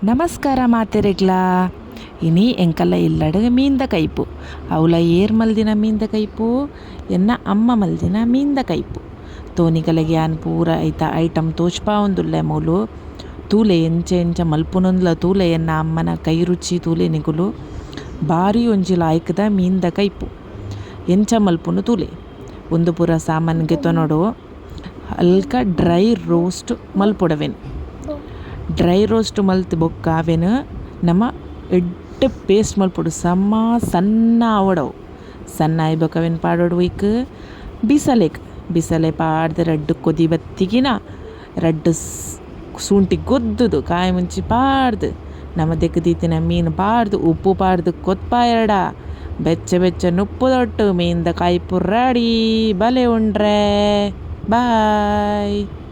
ನಮಸ್ಕಾರ ಮಾತೆರೆಗ್ಲಾ. ಇನಿ ಎಂಕಲ್ಲ ಇಲ್ಲಡ್ ಮೀನ್ದ ಕೈಪು. ಅವ್ಲ ಏರ್ ಮಲ್ದಿನ ಮೀನ್ದ ಕೈಪು? ಎನ್ನ ಅಮ್ಮ ಮಲ್ದಿನ ಮೀನ್ದ ಕೈಪು. ತೋನಿಗಲೆಗ್ ಯಾನ್ ಪೂರ ಐತ ಐಟಮ್ ತೋಜ್ಪಾವೊಂದುಲ್ಲೆ ಮೂಲು. ತೂಲೆ ಎಂಚ ಎಂಚ ಮಲ್ಪುನುಂದ್ಲ ತೂಲೆ ಎನ್ನ ಅಮ್ಮನ ಕೈ ರುಚಿ ತೂಲೆ ನಿಕುಲು. ಬಾರಿ ಒಂಜಿ ಲಾಯ್ಕ್ದ ಮೀನ್ದ ಕೈಪು. ಎಂಚ ಮಲ್ಪುನು ತೂಲೆ. ಉಂದು ಪೂರ ಸಾಮಾನ್ ಗೆತೊನೊಡು. ಅಲ್ಕ ಡ್ರೈ ರೋಸ್ಟ್ ಮಲ್ಪೊಡು ಅವೆನ್. ಡ್ರೈ ರೋಸ್ಟ್ ಮಲ್ತ್ ಬೊಕ್ಕ ಅವೆನ್ ನಮ ಎಡ್ಡೆ ಪೇಸ್ಟ್ ಮಲ್ಪೊಡು ಸಮ ಸಣ್ಣ ಆವೊಡು ಅವು. ಸಣ್ಣ ಆಯಿ ಬೊಕ್ಕ ಅವೆನ್ ಪಾಡೊಡು ಐಕ್ ಬಿಸಲೆಗ್. ಬಿಸಲೆ ಪಾಡ್ದ್ ರಡ್ಡ್ ಕೊದಿ ಬತ್ತಿಗಿನ ರಡ್ಡ್ ಶುಂಠಿ ಗುದ್ದುದು ಕಾಯಿ ಮುಂಚಿ ಪಾಡ್ದ್ ನಮ ದೆಕ್ಕ್ ದೀತಿನ ಮೀನ್ ಪಾಡ್ದ್ ಉಪ್ಪು ಪಾಡ್ದ್ ಕೊದ್ಪಾಯೆರ್ಡ ಬೆಚ್ಚ ಬೆಚ್ಚ ನುಪ್ಪುದೊಟ್ಟು ಮೀನ್ದ ಕೈಪು ರೆಡಿ ಬಲೆ ಉಂಡ್ರೆ ಬಾಯ್.